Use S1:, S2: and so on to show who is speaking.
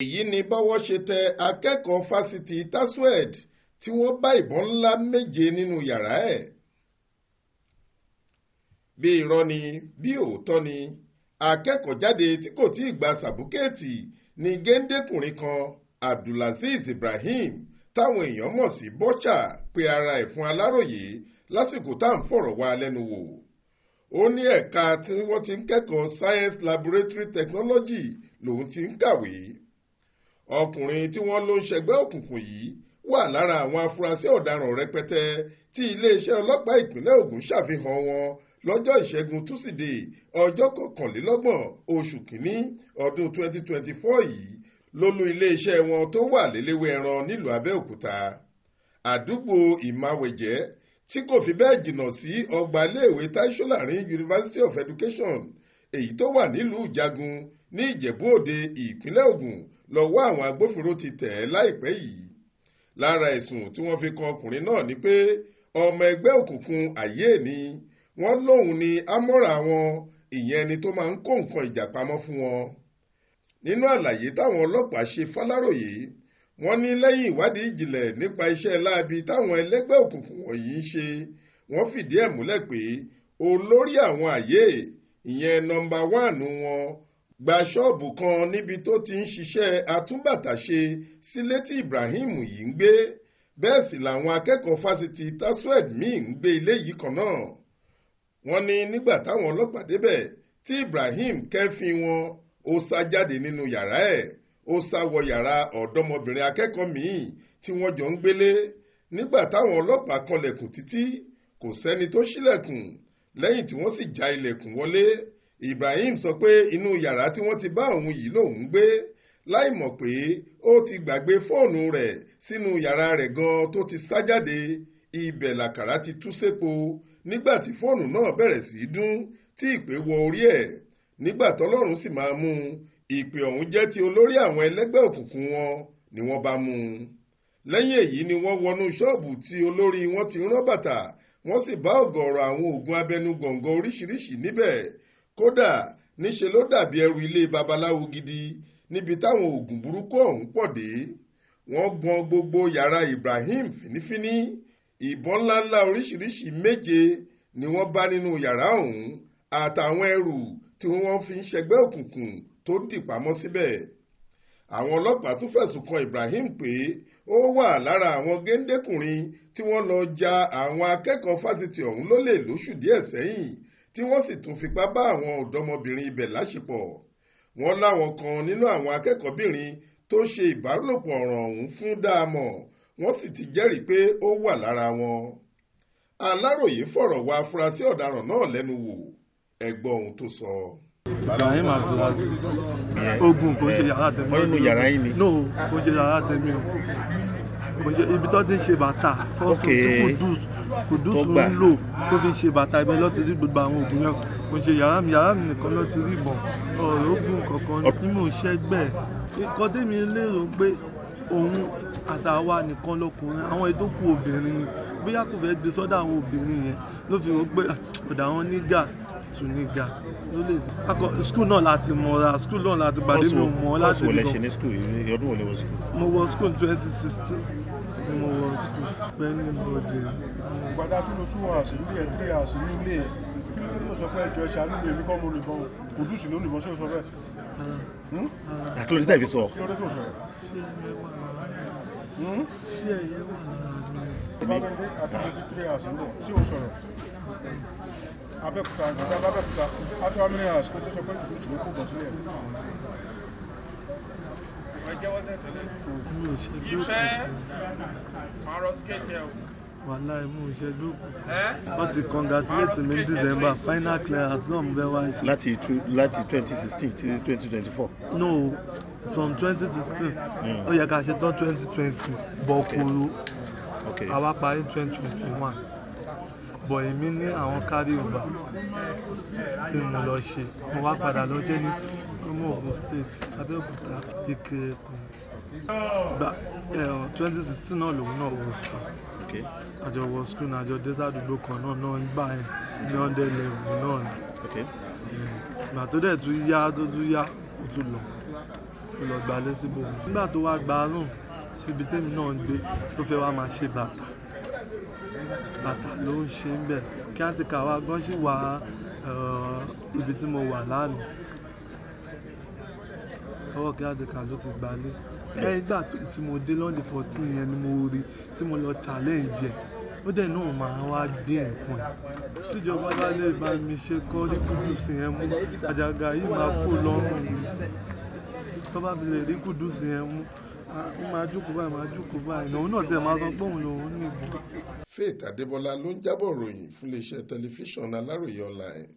S1: Èyí ni bọ́wọ́ ṣe tẹ akẹ́kọ̀ọ́ fásitì TASUED tí wọ́n bá ìbọn ńlá méje nínú yàrá ẹ̀. Bí irọ́ ni bí òótọ́ ni, akẹ́kọ̀ọ́-jáde tí kò tí ì gba sábúkẹ́ẹ̀tì ní géńdé-kùnrin kan, Abdulazeez Ibrahim, táwọn èèyàn mọ̀ sí Bọ́chà, pe ara ẹ̀ fún Aláròyé lásìkò tá à ń fọ̀rọ̀ wá a lẹ́nu wò. Ó ní ẹ̀ka tí wọ́n ti ń kẹ́kọ̀ọ́ Science Laboratory Technology lòun ti ń kàwé. Ọkùnrin tí wọ́n lọ ń ṣẹgbẹ́ òkùnkùn yìí wà lára àwọn afurasí ọ̀daràn rẹpẹtẹ tí iléeṣẹ́ ọlọ́pàá ìpínlẹ̀ Ògùn ṣàfihàn wọn lọ́jọ́ Ìṣẹ́gun Túṣídéé, ọjọ́ 21 oṣù kínní ọdún 2024 yìí lólú iléeṣẹ́ wọn tó wà lẹ́lẹ́wẹ́ẹ́ran nílùú Abẹ́òkúta, àdúgbò Ìmàwẹ̀jẹ́ tí kò fi bẹ́ẹ̀ jìnnà sí ọgbà iléèwé Tai Solarin University of Education, èyí tó wà nílùú Ìjagun ní Ìjẹ̀bú-Òde, ìpínlẹ̀ Ògùn, lọ́wọ́ àwọn agbófinró ti tẹ̀ ẹ́ láìpẹ́ yìí. Lára ẹ̀sùn tí wọ́n fi kan ọkùnrin náà ni pé ọmọ ẹgbẹ́ òkùnkùn Àyè ni wọ́n lóun ní àmọ́ra wọn, ìyẹn ẹni tó máa ń kó nǹkan ìjà pamọ́ fún wọn. Nínú àlàyé táwọn ọlọ́pàá ṣe fàlàròyé, wọ́n ní lẹ́yìn ìwádìí ìjìnlẹ̀ nípa iṣẹ́ láabi táwọn ẹlẹ́gbẹ́ òkùnkùn wọ̀nyí ń ṣe, wọ́n fìdí ẹ̀ múlẹ̀ pé olórí àwọn Àyè, ìyẹn nọmba wánù wọn, gba ṣọ́ọ̀bù kan níbi tó ti ń ṣiṣẹ́ àtúnbàtàṣe sílé tí Ibrahim yìí ń gbé. Bẹ́ẹ̀ sì làwọn akẹ́kọ̀ọ́ fásitì TASUED míì ń gbé ilé yìí kan náà. Wọ́n ní nígbà táwọn ọlọ́pàá débẹ̀ tí Ibrahim kẹ́fín wọn, ó sá jáde nínú yàrá ẹ̀, ó sá wọ yàrá ọ̀dọ́mọbìnrin akẹ́kọ̀ọ́ míì tí wọ́n jọ ń gbélé. Nígbà táwọn ọlọ́pàá kanlẹ̀kùn títí, kò sẹ́ni tó ṣílẹ̀kùn. Lẹ́yìn tí wọ́n sì já ilẹ̀kùn wọlé, Ibrahim sọ pé inú yàrá tí wọ́n ti bá òun yìí lòun ń gbé, láì mọ̀ pé ó ti gbàgbé fóònù rẹ̀ sínú yàrá rẹ̀ gan tó ti sá jáde. Ibẹ̀ làkàrà ti tú sépo nígbà tí fóònù náà bẹ̀rẹ̀ sí í dún tí ìpè wọ orí ẹ̀. Nígbà tọ́lọ́run sì máa mú un, ìpè ọ̀hún jẹ́ ti olórí àwọn ẹlẹ́gbẹ́ òkùnkùn wọn ni wọ́n bá mú un. Lẹ́yìn èyí ni wọ́n wọnú ṣọ́ọ̀bù tí olórí wọn ti ń rán bàtà, wọ́n sì bá ọ̀gọ̀ọ̀rọ̀ àwọn oògùn abẹnú gọ̀ǹgọ̀ oríṣiríṣi níbẹ̀. Kódà níṣe ló dàbí ẹrù ilé babaláwo gidi níbi táwọn oògùn burúkú ọ̀hún pọ̀ dé. Wọ́n gbọn gbogbo yàrá Ibrahim fínífíní. Ìbọn ńláńlá oríṣiríṣi méje ni wọ́n bá nínú yàrá ọ̀hún àtàwọn ẹrù tí wọ́n fi ń ṣẹgbẹ́ òkùnkùn tó dì pamọ́ síbẹ̀. Àwọn ọlọ́pàá tún fẹ̀sùn kan Ibrahim pé ó wà lára àwọn géńdékùnrin tí wọ́n lọ ja àwọn akẹ́kọ̀ọ́ fásitì ọ̀hún lólè lóṣù díẹ̀ sẹ́yìn, tí wọ́n sì tún fipá bá àwọn ọ̀dọ́mọbìnrin ibẹ̀ láṣepọ̀. Wọ́n láwọn kan nínú àwọn akẹ́kọ̀ọ́bìnrin tó ṣe ìbálòpọ̀ ọ̀ràn ọ̀hún fún dáamọ̀, wọ́n sì ti jẹ́rìí pé ó wà lára wọn. Aláròyé fọ̀rọ̀ wá afurasí ọ̀daràn náà lẹ́nu wò. Ẹ gbọ́ ohun tó sọ.
S2: Ibrahim Abdulaziz, Ogun, kò ń ṣe yàrá tèmi.
S3: Wọ́n nínú yàrá yín ni.
S2: No, kò ń ṣe yàrá tèmi o. Kò ń ṣe ibi tó ti ń ṣe bàtà first tí Kudus Kudus
S3: Tó gbà.
S2: ń lò tó fi ń ṣe bàtà, ibẹ̀ ló ti rí gbogbo àwọn oògùn yẹn. Kò ń ṣe yàrá mi, yàrá mi nìkan ló ti rí ìbọn ọ̀rọ̀ ogun kankan ní mò ń ṣẹ́gbẹ́. Nǹkan tèmi lérò pé òun àtàwa nìkan lọkùnrin, àwọn ètò kù obìnrin ni. Bóyá kò fẹ́ gbé sọ́dọ̀ àwọn obìnrin yẹn ló fi rò pé ọ̀dọ̀ àwọn nígà tún nígà ló lè. Akọ school náà láti mọ̀ra, school náà láti pàdé, mi ò mọ̀ láti
S3: Kọ́ọ̀sì wo lẹ
S2: ibì
S3: ṣe
S2: kan.
S3: ní school? Ọdún wo lẹ wọ school?
S2: Mo wọ school 2016 ni mo wọ school. Anybody.
S4: Gbàdá tó lo 2 hours nílé ẹ̀, 3 hours nílé ẹ̀, kí ló dé tó sọ pé ẹjọ́ ẹ ṣàánú mi, èmi kọ́ mo nìbọn, Kùdùsì ló nìbọn? Ṣé o sọ bẹ́ẹ̀?
S3: Kí ló dé tẹ̀ fi sọ?
S4: Kí ló dé tó sọ?
S2: Ṣé ẹyẹ wà lára mi? Ṣé ẹyẹ wà lára mi?
S4: Bá bẹ́ẹ̀ dé àtúntò 3 hours nílẹ̀, ṣé o sọ̀rọ̀? Abẹ́òkúta, gbàdá Abẹ́òkúta, after how many hours kó tó sọ pé Kùdùsì ló kó bọ̀ sílẹ̀?
S2: Mi ò ṣe gbé
S5: Ìfẹ́
S2: òkùnkùn.
S5: Máa rọ skate ẹ o.
S2: Wàláì, mo ò ṣe gbé òkùnkùn.
S5: Ẹ́
S2: Wọ́n ti congratulate mi ní December, final clearance náà mo fẹ́ wá ṣe.
S3: Láti 2016 títí 2024?
S2: No, from 2016. Ó yẹ ká ṣe tán 2020, but kòró àwa parí 2021, but èmi ní àwọn carry over tí mo lọ ṣe. Mo wá padà lọ ṣe ní ọmọ Ogun State, Abẹ́òkúta, Ìkirèkùn. Gba 2016 náà lòun náà wọ school. Àjọ wọ school náà, àjọ dé sádùúgbò kan náà náà ń gbà yẹn ní 100 level náà ni. Ìgbà tó dẹ̀ tún yá, tó tún yá, ó tún lọ. Ó lọ gbalé síbòmí. Nígbà tó wá gba room síbi tèmi náà ń gbé, tó fẹ́ wá máa ṣe bàtà, bàtà ló ń ṣe ń bẹ̀. Kí á ti kà wá gan ṣì wá ibi tí mo wà lánàá, ọwọ́ kí á ti kà ló ti gbalé. Ẹ ìgbà tí mo dé London 14 yẹn ni mo rí tí mo lọ challenge ẹ̀, ó dẹ̀ náà máa wá gbé nǹkan ẹ̀. Tíjọba bá lè bá mi ṣe kọ́ rí Kúdùsì yẹn mú, àjàgà yìí máa kú lọ́rùn mi. Tó bá fi lè rí Kúdùsì yẹn mú, ó máa jókòó báyìí, máa jókòó báyìí, òun náà tiẹ̀ máa sọ pé òun lòun nìbọn.
S1: Faith Adébọlá ló ń jábọ̀ ròyìn fún iléeṣẹ́ tẹlifíṣàn Aláròye Online.